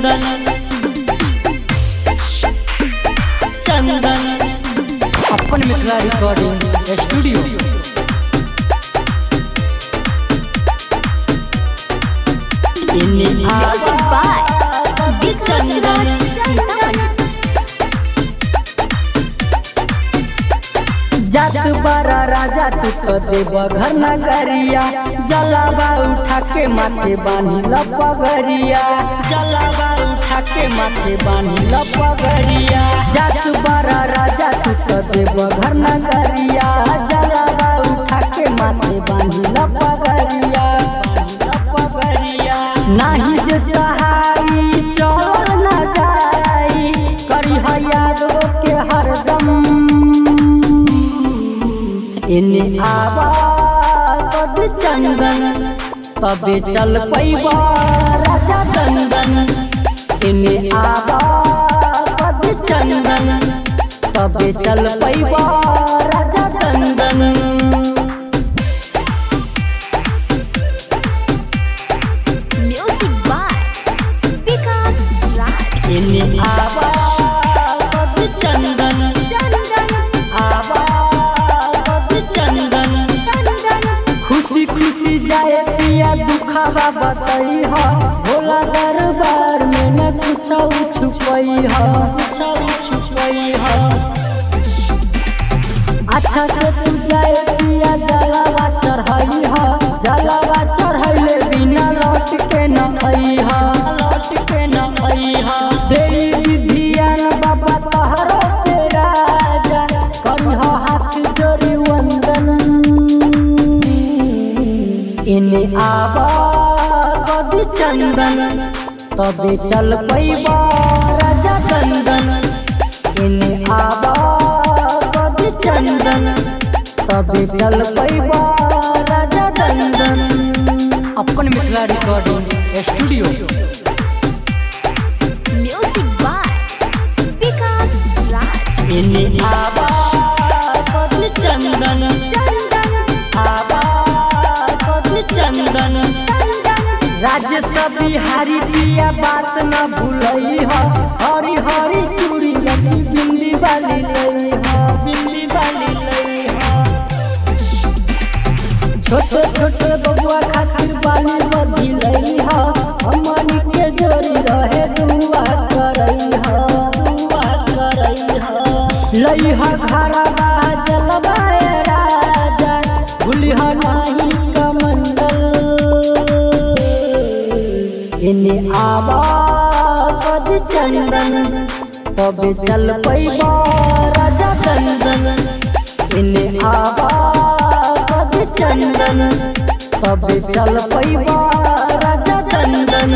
चंदन चंदन अपन Mithila recording studio. इन्हें Music by Vikas Raj Sitamarhi. जात बारा राजा तू तो देव घर नगरिया, जलावा उठा के माथे बानी लपगरिया, जलावा उठा के माथे बानी लपगरिया। जात बारा राजा तू तो देव घर नगरिया, जलावा उठा के माथे बानी लपगरिया, लपगरिया। नाही जे सहाई चल न जाई, करी याद के हरदम। इन्हें आवा कद चंदन, तबे चल पैबा राजा दंदन। इन्हें आवा कद चंदन, तबे चल पैबा राजा दंदन। Music by Vikas Raj. इन्हें आवा कद चंदन Chandan आवा कद चंदन Chandan खुशी खुशी जाए पिया दुखावा बतई ह, भोला दरबार में न कुछ छुपई ह, कुछ छुपई है। अच्छा से तू जाए पिया जलावा चढ़ाई ह, जलावा चढ़ैले बिना लौट के न आई ह, लौट के न आई है। देई विधियान बाबा तहरो के राजा, करी ह हाथ जोड़ी वंदन। इन्हें आवा कद चंदन, तबे चल पैबा राजा दंदन। इन्हें आवा कद चंदन, तबे चल पैबा राजा दंदन। अपन Mithila recording studio. Music by Vikas Raj. इन्हें आवा कद चंदन Chandan आवा कद चंदन Chandan राज्य सब बिहारी पिया बात न भूलई ह, हरी हरी चूड़ी लगी बिंदी वाली लई ह, बिल्ली वाली लई है। छोटे छोटे बबुआ खातिर बाली बधी लई ह, हमनी के जोड़ी रहे दुआ करई ह, दुआ करई है। लई ह घरवा जलवाए राजा, भूली ह नाही कमंडल। इन्हें आवा कद चंदन, तबे चल पैबा राजा दंदन। इन्हें आवा कद चंदन, तबे चल पैबा राजा दंदन।